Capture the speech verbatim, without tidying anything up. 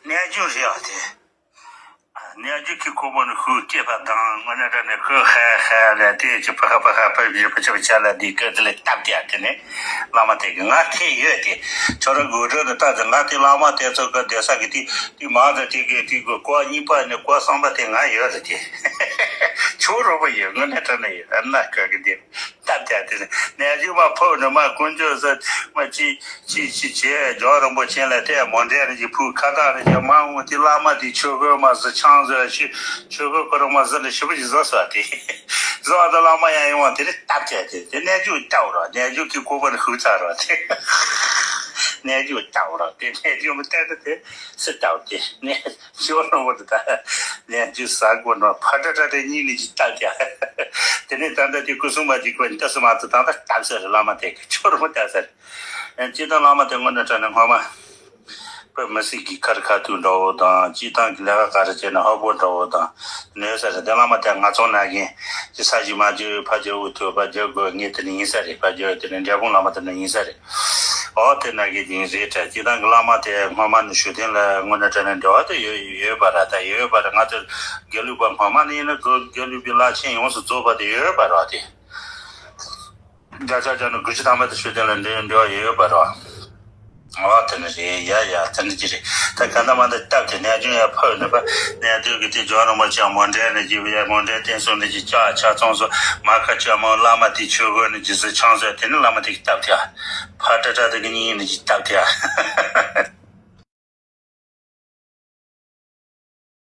རྣལ་འབྱོར་རེད་ཨ་དེ། རྣལ་འབྱོར་གྱི་ཁོག་པ་ནས་ཤུགས་སྐྱེས་པ་དང་དངོས་གནས་དྲང་གནས་ཤུགས་ཧ་ཧ་ལས་དེ་ཅི་ཕ་ཧ་ཕ་ཧ་ཕ་བཞི་ཕ་ཆ་ཕ་ཆ་ལ་དེ་སྐད་དེ་ལས་སྟབས་བདེ་དེ་ནས་བླ་མ་དེ་གི་ང་ཐེ་ཡོད་དེ། ཁྱོད་རང་གོ་སྒྲོན་དུ་ལྟ་དེ་ང་དེ་བླ་མ་དེ་ཚོ་གི་བསྡད་ས་གི་དེ་དེ་མང་དུ་དེ་གི་དེ་གི་སྐོར་གཉིས་པ་ནས་སྐོར་གསུམ་པ་དེ་ང་ཡོད་དེ། ཁྱོད་རོགས་པ་ཡོད་དངོས་གནས་དྲང་གནས་ཡོད་ཨ་ན་སྐད་གི་དེ། སྟབས་བདེ་དེ་ནས་རྣལ་འབྱོར་མ་ཕོབ་ནས་མ་དཀོན་མཆོག་ས་མ་ཅི་ཅི་ཅི་བྱས་རྒྱལ་བ་རིན་པོ་ཆེ་ལ་དེ་མོ་འདྲེ་རེ་ཅིག་ཕུལ། ཁ་བཏགས་རེ་བྱས་མ་འོང་དེ་བླ་མ་དེ་ཆོས་གོས་མ་ཟི་ཆང་ཟི་ཆོས་ཆོས་གོས་ཁོ་རང་མ་ཟི་ནས་ཞིབ་པོ་ཅིག་ཟ་སོ་དེ་ཟ་བ་དེ་བླ་མ་ཡང་ཡོང་བ་དེ་རེ་སྟབས་བདེ་དེ་དེ་རྣལ་འབྱོར་སྟབས་ར་རྣལ་འབྱོར་གྱི་ཁོག་པ་ནས་ཤུགས་ཚ་ར་དེ་རྣལ་འབྱོར་སྟབས་ར་དེ་རྣལ་འབྱོར་མི་སྟབས་དེ་སི་སྟབས་དེ་ནས། ཞོར་ལ་བོར་ད་ལན་ཅུ་ཟ་དགོས་ནོ་ཕ་ཏྲ་ཏྲ་ཏྲ་གཉིས་ནི་ཅི་ལྟ་རྒྱ། དེ་ནས་ད་ལྟ་དེ་སྐུ་སྲུང་མ་ཅིག་གོ་ནི་ལྟ་སུ་མ་ཐུབ་ད་ལྟ་སྟབས་ཟེར་བླ་མ་དེ་གི་ཆོར་མོ་ལྟ་ཟེར། སྤྱི་དང་བླ་མ་དེ་དངོས་གནས་དྲང་གནས་སྔོན་མ། བོད་མི་སྲིད་ཀྱི་ཁ་རི་ཁ་ཐུག་འདྲ་བོ་དང་སྤྱི་དང་གི་ལས་ཀ་ག་རེ་བྱས་ན་ཧོ་པོ་འདྲ་བོ་དང་། ནོས་ས་རེད་དེ་བླ་མ་དེ་ང་ཚོ་ན་གིན་ཅི་ས་ཞིག་མ་བརྗོད་ཕ་རྒྱལ་བུ་ཐོས་པ་རྒྱལ་དགོས་ངས་དེ་ནི་ཡིན་ས་རེད་ཕ་རྒྱལ་དེ་ནི་འབྲས་སྤུངས་བླ་མ་དེ་ནི་ཡིན་ས་རེད། ཨོ་དེ་ན་གི་ཡིན་རེད་དྲ་སྤྱི་དང་གི་བླ་མ་དེ་སྔོན་མ་ནི་ཞུ་ཐེངས་ལ་དངོས་གནས་དྲང་གནས་འབྲེལ་བ་དེ་ཡོད་ཡོད་པ་ར་ད་ཡོད་ཡོད་པ་ར་ང་ཚོ་དགེ་ལུགས་པ་སྔོན་མ་ནི་ཡིན་ན་དགེ་ལུགས་པའི་བླ་ཆེན་ཡོངས་སུ་རྫོགས་པ་དེ་ཡོད་ཡོད་པ་ར་དེ། བརྒྱ་ཆ་བརྒྱ་ནི་དགུ་བཅུ་ཐམ་པ་དེ་ཞུ་ཐེངས་ལ་འབྲེལ་འབྲེལ་བ་ཡོད་ཡོད་པ་ར། ཨོ་དེ་ནི་རེད་ཡ་ཡ་དེ་འདྲ་ཅི་རེད་ད་ག་ད་མ་ད་སྟབས་དེ་ནས་ཅུང་ཡ་ཕོད་ནི་པ་ནས་དུས་གི་དེ་ཇོ་རིན་པོ་ཆེ་མོ་འདྲེ་ནི་ཅི་བ་ཡ་མོ་འདྲེ་བསྟན་སྲུང་ནི་ཅི་ཅག་ཆ་ཚང་སོ་མ་ཁ་ཆ་མོ་བླ་མ་དེ་ཆོས་གོས་ནི་ཅི་ཟི་ཆང་ཟི་དེ་ནི་བླ་མ་དེ་གི་སྟབས་དེ་ཨ། ཕ་ཏྲ་ཏྲ་དེ་གི་གཉིས་ནི་ཅི་སྟབས་དེ་ཨ།